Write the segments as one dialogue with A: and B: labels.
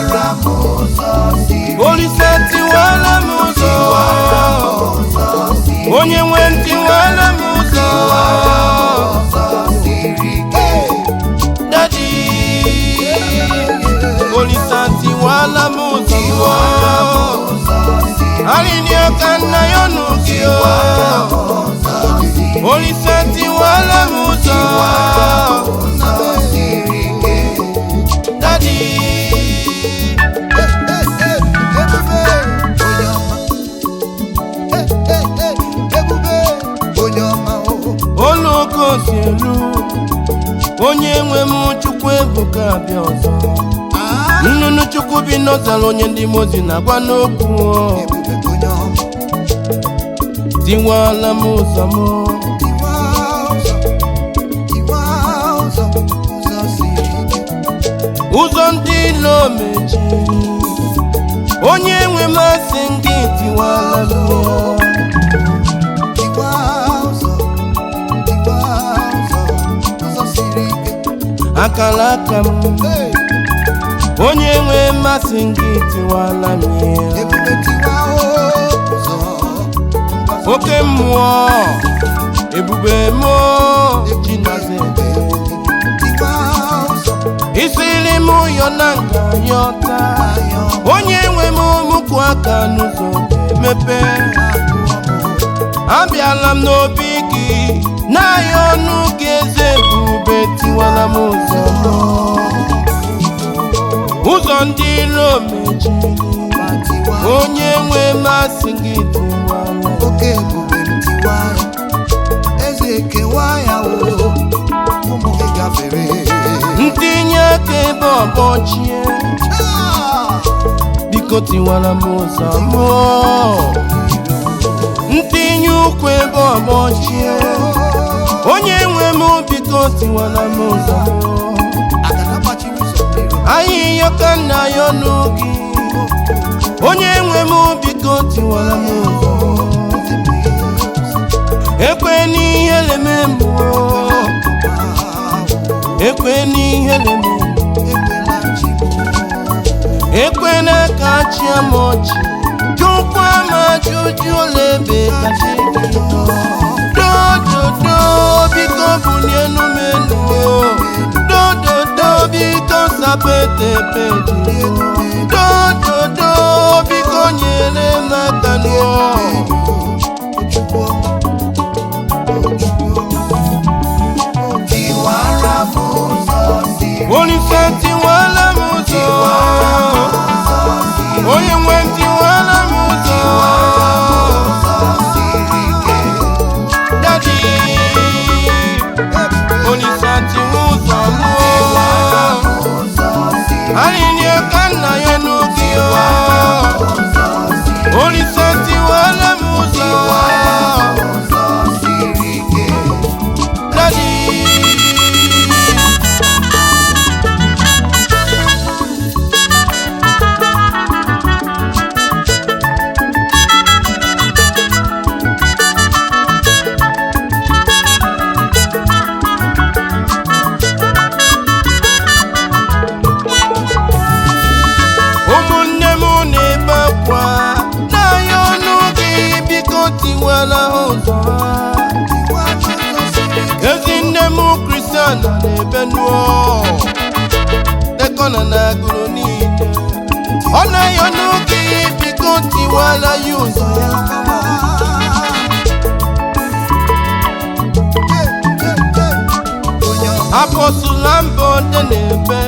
A: Tiwara m ụzọ siri
B: Olise tiwala m ụzọ.
A: Ụzọ siri
B: Onye nwe m tiwala m ụzọ.
A: Ụzọ siri ike.
B: Daddy, Olise tiwala m ụzọ.
A: Ụzọ siri
B: Arịrịọ ka nna ya ọnụ gị o.
A: Ụzọ siri
B: Olise tiwala m ụzọ.
A: Ụzọ siri ike.
B: Daddy.
A: Ebube onye ọma. Ebube onye ọma o.
B: Olu oke osi elu, onye nwe m, Chukwu ebuka abịa ọzọ. Nnụnụ Chukwu bi n'ọzara, onye ndị mozi na-agwa n'okwu o.
A: Ebube onye ọma.
B: Tiwala m ụzọ m.
A: Tiwa ụzọ, tiwa ụzọ, ụzọ siri ike.
B: Ụzọ ndị ilo mechiri, onye nwe m, asị gị tiwala m ya.
A: Tiwa ụzọ, tiwa ụzọ, ụzọ siri ike.
B: Akara aka m,
A: Hey!
B: onye nwe mmasị, gị tiwala m ya.
A: Ebube tiwa ụzọ.
B: Oke mmụọ, ebube mmụọ Chinazebe.
A: Tiwa ụzọ.
B: Isiri m ụyọ na nga yọta, onye nwe m, mụkwụ aka n'ụzọ ga-emepe. Abịala m n'obi gị n'ahịa ọnụ gị, eze ebube, tiwala m ụzọ, ụzọ ndị iro mechiri.
A: Tiwa.
B: Onye nwe mmasị, gị tiwala.
A: Oke ebube m, tiwa ya. Eze kewa ya o. Ụmụ gị gafere.
B: Ntinye aka ebe ọbọchie,
A: Ah!
B: biko tiwara m ụzọ mụọ. Ntinye ụkwụ ebe ọbọchie, onye nwe m, biko tiwara m ụzọ mụọ.
A: Agada gbachiri ụzọ mmiri.
B: Ahịhịa ka nna ya ọnụ gị, onye nwe m, biko tiwara m ụzọ. Ekwe n'ihe leme mmụọ, ekwe n'ihe leme, ekwena ka achịa m ọchị, jụkwa m ajụjụ, ole ebe ka chi gị nọ? Dododo, biko bulienu m enu o. Dododo, biko sapete pedi. Dododo, biko nyere m aka nụọ.
A: Tiwara m ụzọ siri
B: Olise tiwala m ụzọ, onye nwe m, tiwala m ụzọ.
A: Ụzọ siri ike.
B: Daddy, Olise tiwa ụzọ mụọ.
A: Ụzọ siri
B: Arịrịọ ka nna ya n'oge ya.
A: Ụzọ siri
B: Olise tiwala m ụzọ.
A: Ụzọ siri ike.
B: Daddy. Ụmụnne m na-ebe akwa n'ahịa ọnụ gị, biko tiwala ha ụzọ ha.
A: Tiwa ụzọ siri ike.
B: Ezi nne m, Kristian na-ebe nụọ dekọna na agụrụ niile, ọ na-ayọ n'oge, biko tiwala ya ụzọ ya. Apọsụla mbọ dị na-ebe,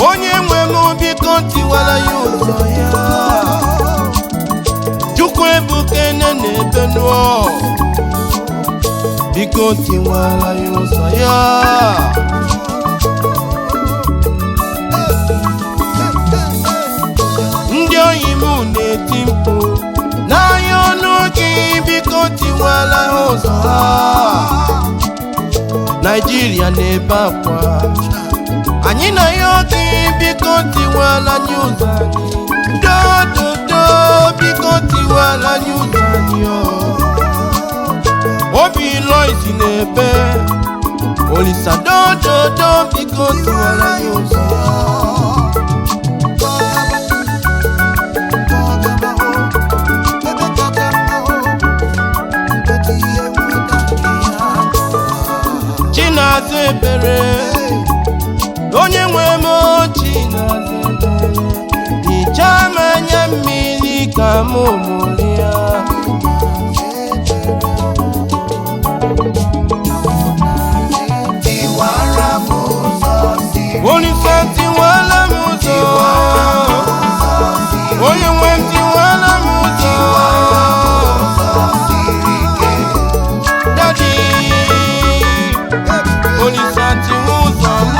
B: onye nwe m, biko tiwala ya ụzọ ya. Chukwu ebukene na-ebe nụọ, biko tiwala ya ụzọ ya. Ndị oyi m na-eti mkpu n'ahịa ọnụ gị, biko tiwala ha ụzọ ha. Naijiria na-ebe akwa, anyị na ya gị, biko tiwala anyị ụzọ anyị. Dododo, biko tiwala anyị ụzọ anyị o. Obi Lois na-ebe, Olisa, dododo, biko tiwala anyị ụzọ. ekpere. Onye nwe m, chi na-aza ekpere. Hichaa m anya mmiri ka m mụrịa.
A: Tiwara m ụzọ siri
B: Olisa, tiwala m ụzọ. Onye nwe m, tiwala m ụzọ.
A: Siri ike.
B: Daddy, Olisa, tiwa ụzọ m.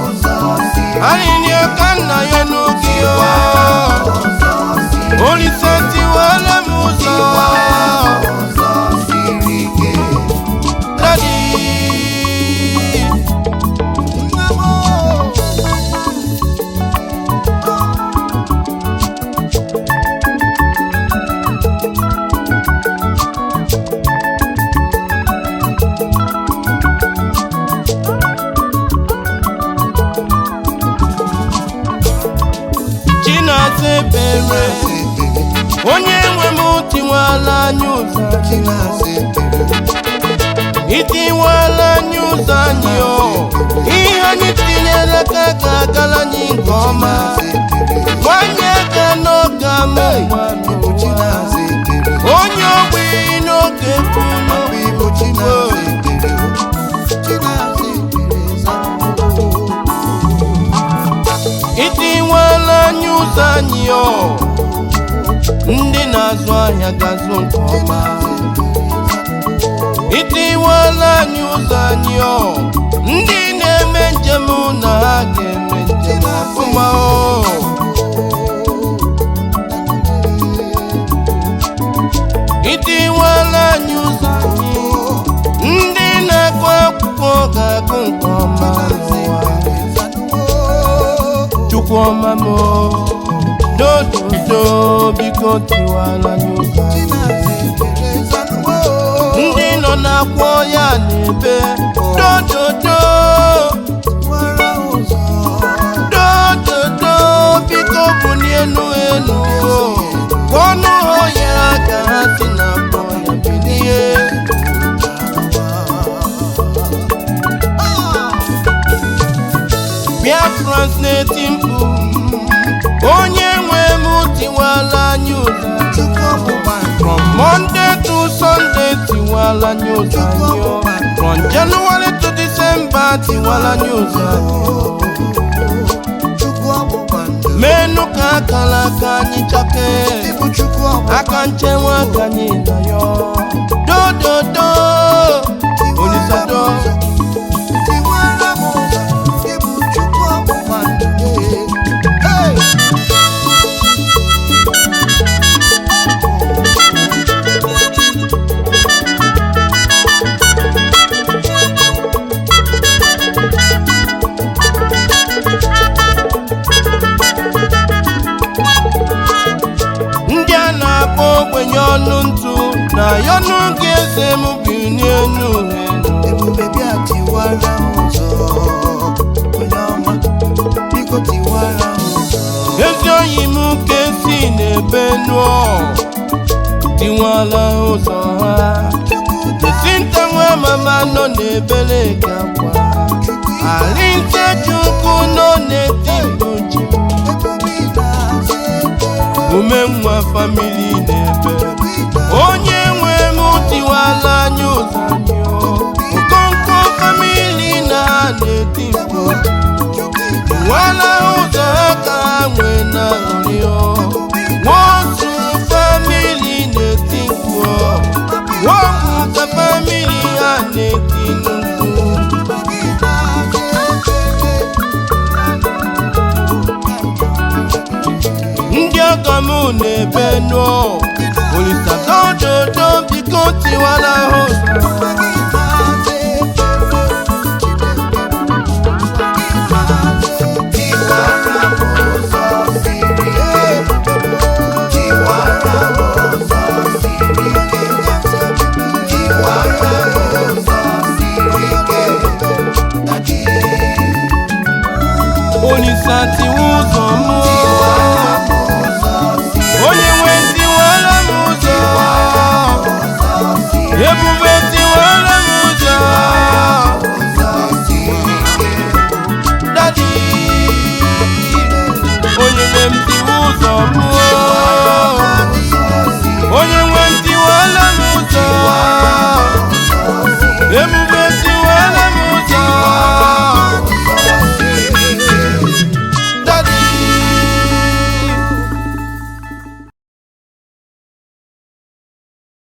A: Ụzọ siri
B: Arịrịọ ka nna ya n'oge.
A: Ụzọ siri
B: Olisa, tiwala m ụzọ.
A: Ụzọ siri ike.
B: Daddy.
A: Nne m o.
B: Chinaza ebere, onye nwe m, tiwala anyị ụzọ.
A: Chinaza ebere.
B: Itiwala anyị ụzọ anyị o, ihe anyị tinyere aka ga-agala anyị nke ọma. Nwanyị aka n'oge ama ụwa n'ụwa.
A: Chinaza ebere.
B: Onye ogbi n'oge kwulu.
A: Igbo, Chinaza ebere. Chinaza ebere zanụ.
B: Itiwala anyị ụzọ anyị o, ndị na-azụ ahịa ga-azụ nke ọma. Itiwala anyị ụzọ anyị o, ndị na-eme njem na ha ga-eme njem ọfụma o. Itiwala anyị ụzọ anyị, ndị na-agụ akwụkwọ ga-agụ nke ọma n'ụwa. Chukwuọma m, dododo, biko tiwala anyị ụzọ anyị. Ndị nọ na-akwọ ya na-ebe dododo, dododo, biko bulie enu enu ọnụ ya ka ha si na akpọ ya bilie. Biafrans na-eti mkpu, onye nwe m, tiwala anyị ụzọ. From Monday to Sunday, tiwala anyị ụzọ anyị o. From January to December, tiwala anyị ụzọ anyị o. Menu ka akara aka anyị chake, aka nchewa ka anyị na ya. Dododo, Olisado.
A: Tiwara m ụzọ, ịbụ Chukwu ọgbụgba ndụ. Hey!
B: Ndị a na-akpọ ogbenye ọnụ ntụ na yọnụ gị, eze m, bi n'elu elu.
A: Ebube, bịa tiwara m ụzọ, onye ọma, biko tiwara m ụzọ.
B: Ezi oyi m ka esi n'ebe nụọ, tiwala ụzọ ha. Esi nta nwa mama nọ n'ebere ga-akwa.
A: Chukwu.
B: Alinte Chukwu nọ n'eti mkpu.
A: Ebube, ị na-aza ekpere.
B: Ume nwa family n'ebe. Onye nwe m, tiwala anyị ụzọ anyị o. Okonkwo family na na-eti mkpu. Tiwala ụzọ ha ka ha nwee na aṅụrị o. Nwosu family na-eti mkpu o. Nwokwuka family ha na-eti mkpu. Ndị ọgọ m na-ebe nụọ, Olisa, dododo, biko tiwala ha ụzọ. Olisa, tiwa ụzọ m.